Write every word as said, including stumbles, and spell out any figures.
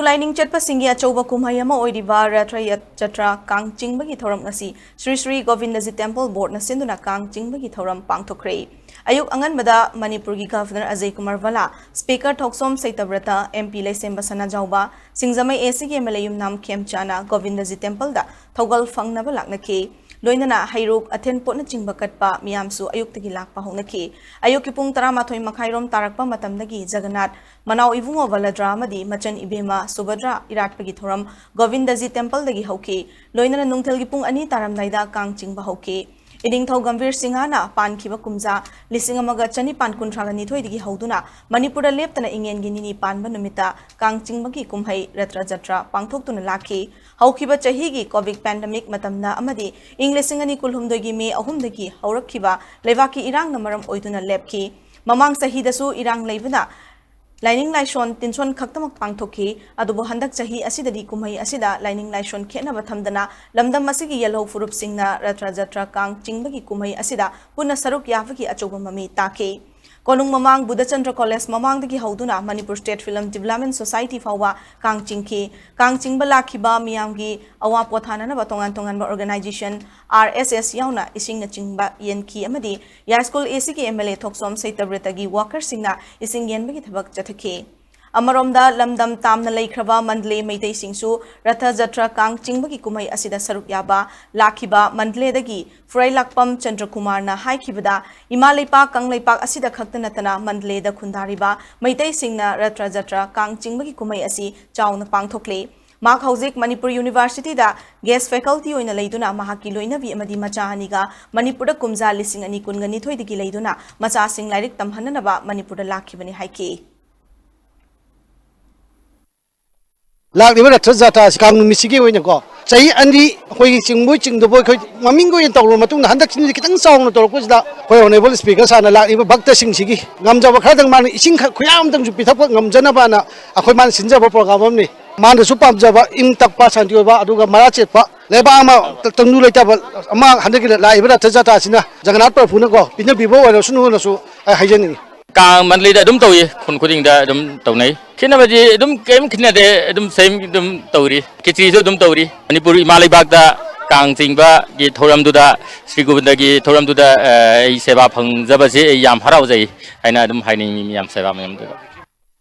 ꯂꯥꯏꯅꯤꯡ ꯆꯠꯄꯁꯤꯡꯒꯤ ꯑꯆꯧꯕ ꯀꯨꯝꯍꯩ ꯑꯃ ꯑꯣꯏꯔꯤꯕ ꯔꯊ ꯌꯥ-, ꯖꯇ꯭ꯔꯥ ꯀꯥꯡ ꯆꯤꯡꯕꯒꯤ ꯊꯧꯔꯝ ꯉꯁꯤ ꯁ꯭ꯔꯤ ꯁ꯭ꯔꯤ ꯒꯣꯕꯤꯟꯗꯖꯤ ꯇꯦꯝꯄꯜ ꯕꯣꯔꯗꯅ ꯁꯤꯟꯗꯨꯅ ꯀꯥꯡ ꯆꯤꯡꯕꯒꯤ ꯊꯧꯔꯝ ꯄꯥꯡꯊꯣꯛꯈ꯭ꯔꯦ꯫ ꯑꯌꯨꯛ ꯑꯉꯟꯕꯗ ꯃꯅꯤꯄꯨꯔꯒꯤ ꯒꯚꯔꯅꯔ ꯑꯖꯌ ꯀꯨꯃꯥꯔ ꯚꯜꯂꯥ, ꯁ꯭ꯄꯤꯀꯔ ꯊꯣꯛꯆꯣꯝ ꯁꯩꯇꯕ꯭ꯔꯇ, ꯑꯦꯝ ꯄꯤ ꯂꯩꯁꯦꯝꯕ ꯁꯅꯥꯖꯥꯎꯕ, ꯁꯤꯡꯖꯃꯩ ꯑꯦ ꯁꯤꯒꯤ ꯑꯦꯝ ꯑꯦꯜ ꯑꯦ ꯌꯨꯝꯅꯥꯝ ꯈꯦꯝꯆꯥꯅ ꯒꯣꯕꯤꯟꯗꯖꯤ ꯇꯦꯝꯄꯜꯗ ꯊꯧꯒꯜ ꯐꯪꯅꯕ ꯂꯥꯛꯅꯈꯤ꯫ ꯂꯣꯏꯅꯅ ꯍꯩꯔꯣꯛ, ꯑꯊꯦꯟ ꯄꯣꯠꯅꯆꯤꯡꯕ ꯀꯠꯄ ꯃꯤꯌꯥꯝꯁꯨ ꯑꯌꯨꯛꯇꯒꯤ ꯂꯥꯛꯄ ꯍꯧꯅꯈꯤ꯫ ꯑꯌꯨꯛꯀꯤ ꯄꯨꯡ ꯇꯔꯥꯃꯥꯊꯣꯏ ꯃꯈꯥꯏꯔꯣꯝ ꯇꯥꯔꯛꯄ ꯃꯇꯝꯗꯒꯤ ꯖꯒꯟꯅꯥꯊ, ꯃꯅꯥꯎ ꯏꯕꯨꯡꯉꯣ ꯕꯂꯗ꯭ꯔꯥ ꯑꯃꯗꯤ ꯃꯆꯟ ꯏꯕꯦꯝꯃ ꯁꯨꯚꯗ꯭ꯔꯥ ꯏꯔꯥꯠꯄꯒꯤ ꯊꯧꯔꯝ ꯒꯣꯕꯤꯟꯗꯖꯤ ꯇꯦꯝꯄꯜꯗꯒꯤ ꯍꯧꯈꯤ꯫ ꯂꯣꯏꯅꯅ ꯅꯨꯡꯊꯤꯜꯒꯤ ꯄꯨꯡ ꯑꯅꯤ ꯇꯥꯔꯝꯗꯥꯏꯗ ꯀꯥꯡ ꯆꯤꯡꯕ ꯍꯧꯈꯤ꯫ ꯏꯅꯤꯡꯊꯧ ꯒꯝꯚꯤꯔ ꯁꯤꯡꯍꯅ ꯄꯥꯟꯈꯤꯕ ꯀꯨꯝꯖꯥ ꯂꯤꯁꯤꯡ ꯑꯃꯒ ꯆꯅꯤꯄꯥꯟ ꯀꯨꯟꯊ꯭ꯔꯥꯒ ꯅꯤꯊꯣꯏꯗꯒꯤ ꯍꯧꯗꯨꯅ ꯃꯅꯤꯄꯨꯔꯗ ꯂꯦꯞꯇꯅ ꯏꯉꯦꯟꯒꯤ ꯅꯤꯅꯤ ꯄꯥꯟꯕ ꯅꯨꯃꯤꯠꯇ ꯀꯥꯡ ꯆꯤꯡꯕꯒꯤ ꯀꯨꯝꯍꯩ ꯔꯊ ꯖꯇ꯭ꯔꯥ ꯄꯥꯡꯊꯣꯛꯇꯨꯅ ꯂꯥꯛꯈꯤ꯫ ꯍꯧꯈꯤꯕ ꯆꯍꯤꯒꯤ ꯀꯣꯚꯤꯗ ꯄꯦꯟꯗꯦꯃꯤꯛ ꯃꯇꯝꯗ ꯑꯃꯗꯤ ꯏꯪ ꯂꯤꯁꯤꯡ ꯑꯅꯤ ꯀꯨꯟꯍꯨꯝꯗꯣꯏꯒꯤ ꯃꯦ ꯑꯍꯨꯝꯗꯒꯤ ꯍꯧꯔꯛꯈꯤꯕ ꯂꯩꯕꯥꯛꯀꯤ ꯏꯔꯥꯡꯅ ꯃꯔꯝ ꯑꯣꯏꯗꯨꯅ ꯂꯦꯞꯈꯤ꯫ ꯃꯃꯥꯡ ꯆꯍꯤꯗꯁꯨ ꯏꯔꯥꯡ ꯂꯩꯕꯅ ꯂꯥꯏꯅꯤꯡ ꯂꯥꯏꯁꯣꯟ ꯇꯤꯟꯁꯣꯟ ꯈꯛꯇꯃꯛ ꯄꯥꯡꯊꯣꯛꯈꯤ꯫ ꯑꯗꯨꯕꯨ ꯍꯟꯗꯛ ꯆꯍꯤ ꯑꯁꯤꯗꯗꯤ ꯀꯨꯝꯍꯩ ꯑꯁꯤꯗ ꯂꯥꯏꯅꯤꯡ ꯂꯥꯏꯁꯣꯟ ꯈꯦꯠꯅꯕ ꯊꯝꯗꯅ ꯂꯝꯗꯝ ꯑꯁꯤꯒꯤ ꯌꯦꯜꯍꯧ ꯐꯨꯔꯨꯞꯁꯤꯡꯅ ꯔꯊ ꯖꯇ꯭ꯔꯥ ꯀꯥꯡ ꯆꯤꯡꯕꯒꯤ ꯀꯨꯝꯍꯩ ꯑꯁꯤꯗ ꯄꯨꯟꯅ ꯁꯔꯨꯛ ꯌꯥꯕꯒꯤ ꯑꯆꯧꯕ ꯃꯃꯤ ꯇꯥꯈꯤ꯫ ꯀꯣꯅꯨꯡ ꯃꯃꯥꯡ ꯕꯨꯙꯆꯟꯗ꯭ꯔ ꯀꯣꯂꯦꯖ ꯃꯃꯥꯡꯗꯒꯤ ꯍꯧꯗꯨꯅ Manipur state film development society ꯐꯥꯎꯕ ꯀꯥꯡ ꯆꯤꯡꯈꯤ꯫ ꯀꯥꯡ ꯆꯤꯡꯕ ꯂꯥꯛꯈꯤꯕ ꯃꯤꯌꯥꯝꯒꯤ ꯑꯋꯥ ꯄꯣꯊꯥꯅꯅꯕ ꯇꯣꯉꯥꯟ ꯇꯣꯉꯥꯟꯕ ꯑꯣꯔꯒꯅꯥꯏꯖꯦꯁꯟ, ꯑꯥꯔ ꯑꯦꯁ ꯑꯦꯁ ꯌꯥꯎꯅ ꯏꯁꯤꯡꯅꯆꯤꯡꯕ ꯌꯦꯟꯈꯤ ꯑꯃꯗꯤ ꯌꯥꯏꯁ꯭ꯀꯨꯜ ꯑꯦ ꯁꯤꯒꯤ ꯑꯦꯝ ꯑꯦꯜ ꯑꯦ ꯊꯣꯛꯆꯣꯝ ꯁꯩꯇꯕ꯭ꯔꯇꯒꯤ ꯋꯥꯀꯔꯁꯤꯡꯅ ꯏꯁꯤꯡ ꯌꯦꯟꯕꯒꯤ ꯊꯕꯛ ꯆꯠꯊꯈꯤ꯫ ꯑꯃꯔꯣꯝꯗ ꯂꯝꯗꯝ ꯇꯥꯝꯅ ꯂꯩꯈ꯭ꯔꯕ ꯃꯟꯗꯂꯦ ꯃꯩꯇꯩꯁꯤꯡꯁꯨ ꯔꯊ ꯖꯇ꯭ꯔꯥ ꯀꯥꯡ ꯆꯤꯡꯕꯒꯤ ꯀꯨꯝꯍꯩ ꯑꯁꯤꯗ ꯁꯔꯨꯛ ꯌꯥꯕ ꯂꯥꯛꯈꯤꯕ ꯃꯟꯗꯂꯦꯗꯒꯤ ꯐꯨꯔꯩꯂꯥꯛꯄꯝ ꯆꯟꯗ꯭ꯔꯀꯨꯃꯥꯔꯅ ꯍꯥꯏꯈꯤꯕꯗ, ꯏꯃꯥ ꯂꯩꯄꯥꯛ ꯀꯪꯂꯩꯄꯥꯛ ꯑꯁꯤꯗ ꯈꯛꯇ ꯅꯠꯇꯅ ꯃꯟꯗꯂꯦꯗ ꯈꯨꯟꯗꯥꯔꯤꯕ ꯃꯩꯇꯩꯁꯤꯡꯅ ꯔꯊ ꯖꯇ꯭ꯔꯥ ꯀꯥꯡ ꯆꯤꯡꯕꯒꯤ ꯀꯨꯝꯍꯩ ꯑꯁꯤ ꯆꯥꯎꯅ ꯄꯥꯡꯊꯣꯛꯂꯤ꯫ ꯃꯍꯥꯛ ꯍꯧꯖꯤꯛ ꯃꯅꯤꯄꯨꯔ ꯌꯨꯅꯤꯚꯔꯁꯤꯇꯤꯗ ꯒꯦꯁ꯭ꯠ ꯐꯦꯀꯜꯇꯤ ꯑꯣꯏꯅ ꯂꯩꯗꯨꯅ ꯃꯍꯥꯛꯀꯤ ꯂꯣꯏꯅꯕꯤ ꯑꯃꯗꯤ ꯃꯆꯥ ꯑꯅꯤꯒ ꯃꯅꯤꯄꯨꯔꯗ ꯀꯨꯝꯖꯥ ꯂꯤꯁꯤꯡ ꯑꯅꯤ ꯀꯨꯟꯒ ꯅꯤꯊꯣꯏꯗꯒꯤ ꯂꯩꯗꯨꯅ ꯃꯆꯥꯁꯤꯡ ꯂꯥꯏꯔꯤꯛ ꯇꯝꯍꯟꯅꯅꯕ ꯃꯅꯤꯄꯨꯔꯗ ꯂꯥꯛꯈꯤꯕꯅꯤ ꯍꯥꯏꯈꯤ꯫ ꯂꯥꯛꯂꯤꯕ ꯔꯊ ꯖꯇ꯭ꯔꯥ ꯑꯁꯤ ꯀꯥꯡ ꯅꯨꯃꯤꯠꯁꯤꯒꯤ ꯑꯣꯏꯅꯀꯣ, ꯆꯍꯤ ꯑꯅꯤ ꯑꯩꯈꯣꯏꯒꯤ ꯆꯤꯡꯕꯣꯏ ꯆꯤꯡꯗꯕꯣꯏ ꯑꯩꯈꯣꯏ ꯃꯃꯤꯡꯒꯤ ꯑꯣꯏꯅ ꯇꯧꯔꯕ ꯃꯇꯨꯡꯗ, ꯍꯟꯗꯛ ꯆꯤꯡꯁꯤ ꯈꯤꯇꯪ ꯆꯥꯎꯅ ꯇꯧꯔꯛꯄꯁꯤꯗ, ꯑꯩꯈꯣꯏ ꯑꯣꯅꯔꯦꯕꯜ ꯁ꯭ꯄꯤꯀꯔ ꯁꯥꯔꯅ ꯂꯥꯛꯂꯤꯕ ꯚꯛꯇꯁꯤꯡꯁꯤꯒꯤ ꯉꯝꯖꯕ ꯈꯔꯗꯪ ꯃꯥꯅ ꯏꯁꯤꯡ ꯈꯔ ꯈꯨꯌꯥꯝ ꯑꯃꯇꯪꯁꯨ ꯄꯤꯊꯛꯄ ꯉꯝꯖꯅꯕꯅ ꯑꯩꯈꯣꯏ ꯃꯥꯅ ꯁꯤꯟꯖꯕ ꯄ꯭ꯔꯣꯒ꯭ꯔꯥꯝ ꯑꯃꯅꯤ꯫ ꯃꯥꯅꯁꯨ ꯄꯥꯝꯖꯕ ꯏꯪ ꯇꯞꯄ, ꯁꯥꯟꯇꯤ ꯑꯣꯏꯕ, ꯑꯗꯨꯒ ꯃꯔꯥ ꯆꯦꯠꯄ, ꯂꯩꯕꯥꯛ ꯑꯃ ꯇꯪꯗꯨ ꯂꯩꯇꯥꯕ ꯑꯃ ꯍꯟꯗꯛꯀꯤ ꯂꯥꯛꯏꯕ ꯔꯊ ꯖꯇ꯭ꯔꯥꯁꯤꯅ ꯖꯒꯟꯅꯥꯊ ꯄ꯭ꯔꯚꯨꯅꯀꯣ ꯄꯤꯅꯕꯤꯕ ꯑꯣꯏꯔꯁꯅꯨꯅꯁꯨ ꯑꯩ ꯍꯥꯏꯖꯅꯤꯡꯉꯤ꯫ ꯀꯥꯡ ꯃꯟꯂꯤꯗ ꯑꯗꯨꯝ ꯇꯧꯏ, ꯈꯨꯟ ꯈꯨꯗꯤꯡꯗ ꯑꯗꯨꯝ ꯇꯧꯅꯩ꯫ ꯈꯦꯠꯅꯕꯗꯤ ꯑꯗꯨꯝ ꯀꯩꯝ ꯈꯦꯠꯅꯗꯦ, ꯑꯗꯨꯝ ꯁꯦꯝ ꯑꯗꯨꯝ ꯇꯧꯔꯤ꯫ ꯈꯦꯆ꯭ꯔꯤꯁꯨ ꯑꯗꯨꯝ ꯇꯧꯔꯤ꯫ ꯃꯅꯤꯄꯨꯔ ꯏꯃꯥ ꯂꯩꯕꯥꯛꯇ ꯀꯥꯡ ꯆꯤꯡꯕꯒꯤ ꯊꯧꯔꯝꯗꯨꯗ, ꯁ꯭ꯔꯤ ꯒꯣꯕꯤꯟꯗꯒꯤ ꯊꯧꯔꯝꯗꯨꯗ, ꯑ, ꯑꯩ ꯁꯦꯕꯥ ꯐꯪꯖꯕꯁꯦ ꯑꯩ ꯌꯥꯝ ꯍꯔꯥꯎꯖꯩ ꯍꯥꯏꯅ ꯑꯗꯨꯝ ꯍꯥꯏꯅꯤꯡꯉꯤ ꯃꯤꯌꯥꯝ ꯁꯦꯕꯥ ꯃꯌꯥꯝꯗꯨꯗ꯫